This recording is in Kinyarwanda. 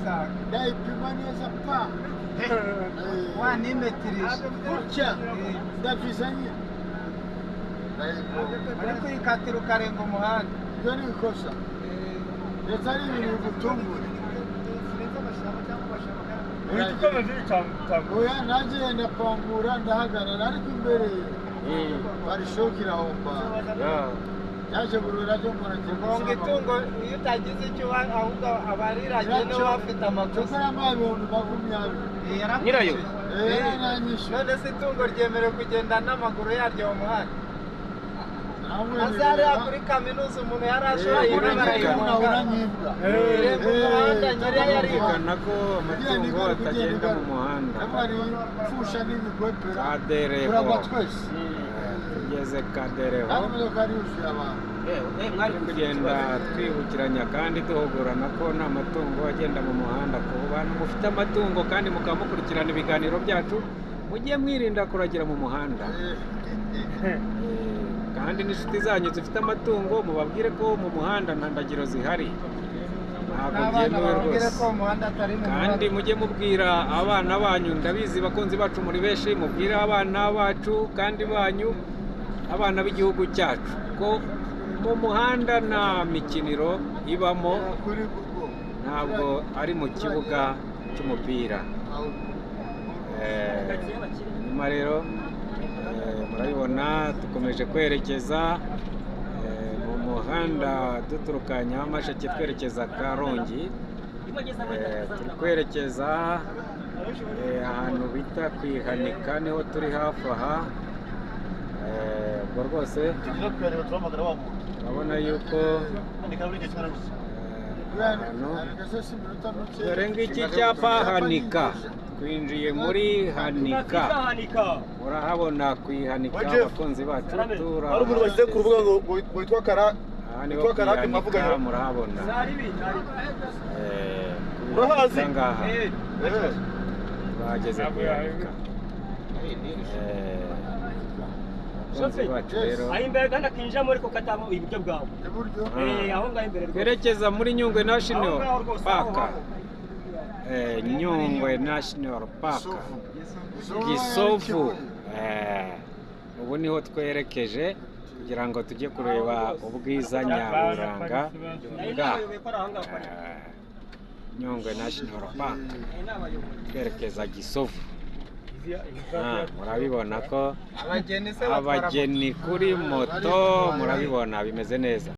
Wisanga Ndayipima neza pa. Wanimetirije Gutya ndavisa nyine. Uri kuyikatira ukarenga umuhanda. Ibyo ni ikosa. Ndetse ari ibintu bigutungura. Oya, nanjye ndapangura, ndahagarara, ariko imbere pare-chocs irahomba. Yaje burura ryo mbona. Gonga itungo iyo utagize icyo uba, ahubwo abariragiye nibo bafite amakosa. Cyokora yampaye 20,000. Yarakwiciye. Nyirayo? Yaranyishyuye. None se itungo ryemerewe kugenda n'amaguru yaryo mu muhanda? Azariya kuri kaminuza umuntu yari ashoboye inka Nahura barayigonga nk'imbwa. Irenga umuhanda, nyirayo ariba. Birumvikana ko amatungo atagenda mu muhanda. Pfusha n'ibikwepera. Kadereho. Turagwa twese. Tugeze Kadereho. Kandi imodoka yari yuzuye abantu. Turi kugenda twibukiranya kandi duhugurana ko nta matungo agenda mu muhanda. Ku bantu mufite amatungo kandi mukaba mukurikirana ibiganiro byacu, mujye mwirinda kuragira mu muhanda. Kandi n'inshuti zanyu zifite amatungo mubabwire ko mu muhanda nta ndagiro zihari, ntabwo N'abana byemewe bababwire rwose. ko umuhanda atari mu Kandi muhanda. mujye mubwira abana banyu, ndabizi bakunzi bacu muri benshi, mubwire abana bacu kandi banyu, abana b'igihugu cyacu, ko mu muhanda nta mikiniro ibamo. Kuri Google. Ntabwo ari mu kibuga cy'umupira. Nyuma rero murabibona dukomeje kwerekeza mu muhanda duturuka Nyamasheke twerekeza Karongi. Turi kwerekeza ahantu bita Kwihanika, niho turi hafi aha. Ubwo rwose urabona yuko ahantu dore ngiki cyapa Hanika, twinjiye muri Hanika, murahabona Kwihanika, abakunzi bacu. Hari umuntu bashyize ku rubuga ngo ngo witwa Kara Aha niho witwa Karake Kwihanika, mwavuganye. murahabona. Urahazi? Kwihanika ngaha bageze Kwihanika. Abakunzi bacu rero, Aho imbere kandi akinjiramo ariko kataba iburyo bwawe. Iburyo. Aho ngaho imbere rwose. Twerekeza muri Nyungwe National Aho ngaho rwose, aho Park. aho. Nyungwe National Park Gisovu. Ubu niho twerekeje kugira ngo tujye kureba ubwiza nyaburanga Nari bwa nabayoboye ko ari aho ngaho parika. Nyungwe National Park. Nari nabayoboye. Twerekeza Gisovu. Murabibona ko Abageni se batwara abageni kuri moto, murabibona bimeze neza.